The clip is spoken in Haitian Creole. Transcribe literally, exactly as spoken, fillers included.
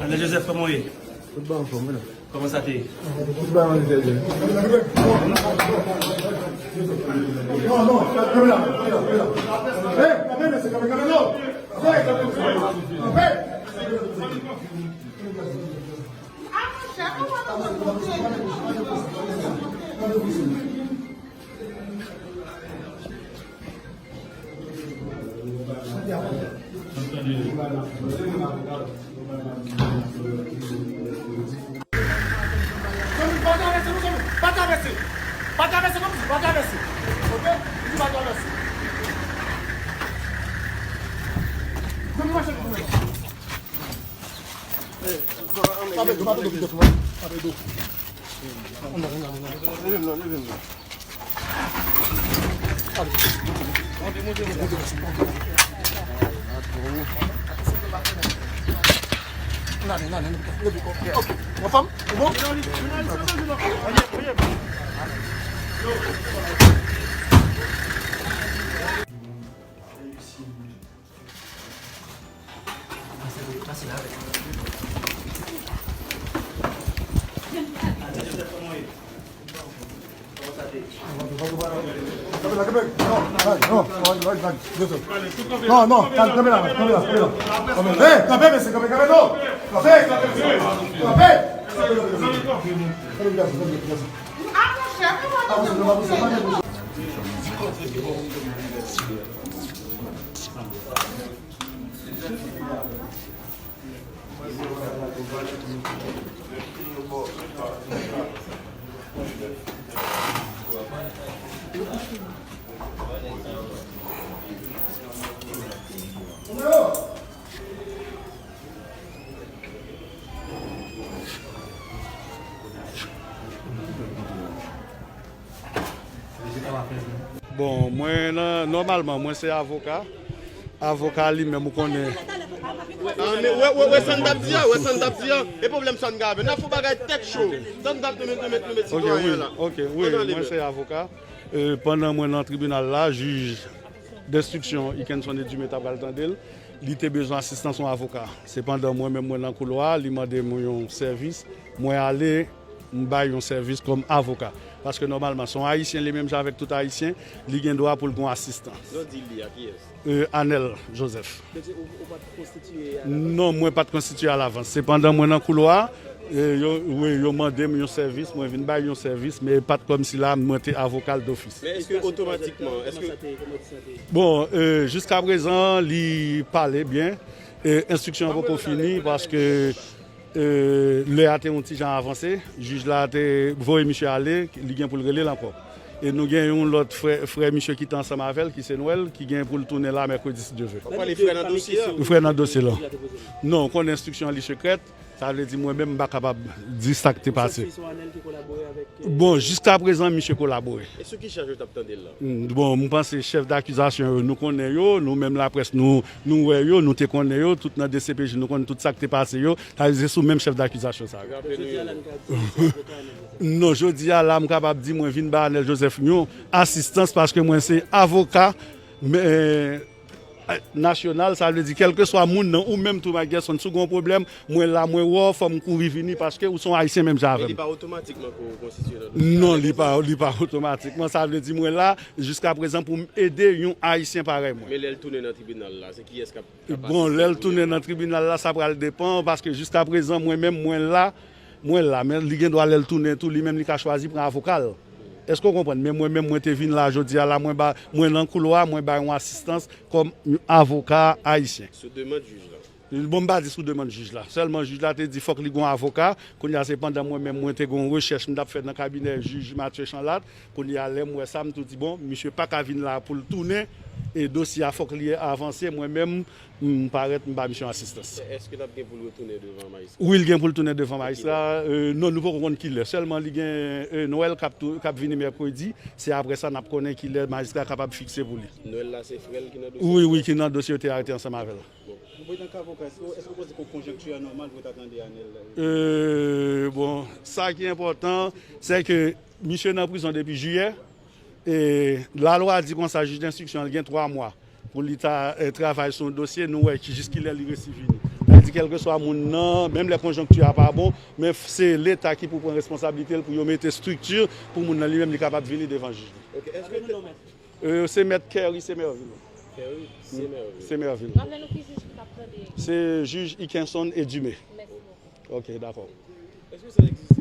Anèl Joseph, kòman w ye? Tout bagay anfòm, wi. Kòman sa te ye? Tout bagay anfòm, wi. Non, non, kanpe la, kanpe la, kanpe la. Hey, kanpe, mesye, kanpe, kanpe, non. Hey, kanpe, kanpe. Zanmi, pa travèse, non, zanmi. Pa travèse. Pa travèse, kòmsi, pa travèse. Oke? Di pa travèse. Zanmi, mache pou mwen. Tape do, pa tande videyo, non. Tape do. Leve m non, leve m non. N ale, n ale, n ale. Ok. Anfòm? Ou bon? Non, non, kanpe la, kanpe la, kanpe la. Hey, kanpe, mesye, kanpe, kanpe, non. Kanpe, kanpe, kanpe. Kanpe, kanpe, kanpe. Bon, mwen nan, nòmalman, mwen se avoka. Avoka li menm, ou konnen. Ah, men, wè, wè, wè, sa n t ap di a, wè, sa n t ap di a. E pwoblèm sa n gen avè l. N ap fè yon bagay tèt cho. Sa n t ap di, nou met, nou met, nou met sitwayen an la. Ok, wi, mwen se avoka. E, pandan mwen nan tribinal la, jij denstriksyon Ikenson Edumé ta pral tande l. Li te bezwen asistans yon avoka. Sepandan, mwen menm, mwen nan koulwa, li mande m yon sèvis. Mwen ale, m bay yon sèvis kòm avoka. Paske nòmalman, se yon Ayisyen, li menm jan avèk tout Ayisyen, li gen dwa pou l gen yon asistans. Non, di li a kiyès? E, Anèl Joseph. Ou, ou pa t konstitiye alavans? Non, mwen pa t konstitiye alavans. Sepandan, mwen nan koulwa, e, yo, wi, yo mande m yon sèvis, mwen vin bay yon sèvis, men pa t kòmsi la, mwen te avoka l dofis. Men èske otomatikman, èske Bon, e, jiskaprezan, li pale byen. E, enstriksyon an poko fini paske, e, lè a te yon ti jan avanse. Jij la te voye misye ale, li gen pou l rele l ankò. E nou gen yon lòt frè, frè misye ki te ansanm avè l, ki se Nwèl, ki gen pou l tounen la mèkredi, si Dye vle. W ap pale frè nan dosye a? Frè nan dosye la. Non, ou konnen enstriksyon an li sekrè. Sa vle di mwen menm m pa kapab di sa k te pase. Bon, jiskaprezan, misye kolabore. E sou ki chaj yo t ap tande l la? Mm, bon, m panse chèf dakizasyon yo, nou konnen yo, nou menm laprès, nou, nou wè yo, nou te konnen yo, tout nan D C P J, nou konn tout sa k te pase yo, sa vle di se sou menm chèf dakizasyon sa yo. Raple nou yo. Non, jodi a la, m kapab di mwen vin ba Anèl Joseph yon asistans paske mwen se avoka, men, nasyonal, sa vle di, kèlkeswa moun nan, ou menm tou, Mike Gerson, si w gen yon pwoblèm, mwen la, mwen wè w, fò m kouri vini, paske ou se yon Ayisyen menm jan avè m. Men li pa otomatikman ko-, konstitiye nan dosye a? Non, li pa, li pa otomatikman. Sa vle di, mwen la, jiskaprezan, pou m ede yon Ayisyen parèy mwen. Men lè l tounen nan tribinal la, se kiyès k ap, k ap asiste moun yo? Bon, lè l tounen nan tribinal la, sa pral depann, paske jiskaprezan, mwen menm, mwen la, mwen la, men li gen dwa lè l tounen tou, li menm li ka chwazi pran avoka l. Èske w konprann? Men mwen menm, mwen te vin la jodi a la, mwen ba, mwen nan koulwa, mwen bay yon asistans kòm yon avoka ayisyen. Sou demann jij la? Bon, m pa di sou demann jij la. Sèlman jij la te di fòk li gen yon avoka. Kounye a se pandan mwen menm, mwen te gen yon rechèch m t ap fè nan kabinè jij Mathieu Chanlat. Kounye a lè m wè sa, m tou di, bon, misye pa ka vin la pou l tounen. E dosye a fòk li avanse. Mwen menm, m parèt, m ba misye yon asistans. Èske l ap gen pou l retounen devan majistra? Wi, l gen pou l tounen devan majistra. E, non, nou poko konn kilè. Sèlman li gen, e, Nwèl k ap tou, k ap vini mèkredi. Se apre sa n ap konnen kilè majistra kapab fikse pou li. Nwèl la se frè l ki nan dosye? Wi, wi, ki nan dosye yo te arete ansanm avè l. Bon. Bon, etan ke avoka, èske, èske w panse ke konjonkti a nòmal pou w ta tande Anèl? E, bon, sa ki enpòtan, se ke misye nan prizon depi jiyè. E lalwa di konsa, jij denstriksyon an gen twa mwa pou li ta, e, travay sou yon dosye, nou wè ki, jis kilè li resi vini. Sa vle Di kèlkeswa moun nan, menm lè konjonkti a pa bon, men se Leta ki pou pran responsablite l pou yo mete estrikti pou moun nan li menm li kapab vini devan jij li. Ok, èske te- Euh, se mèt Kerry Semerville. Kerry Semerville. Semerville. Raple nou ki jij ki t ap tande. Se jij Ikenson Edumé. Mèsi bokou. Ok, dakò. Èske sa egziste?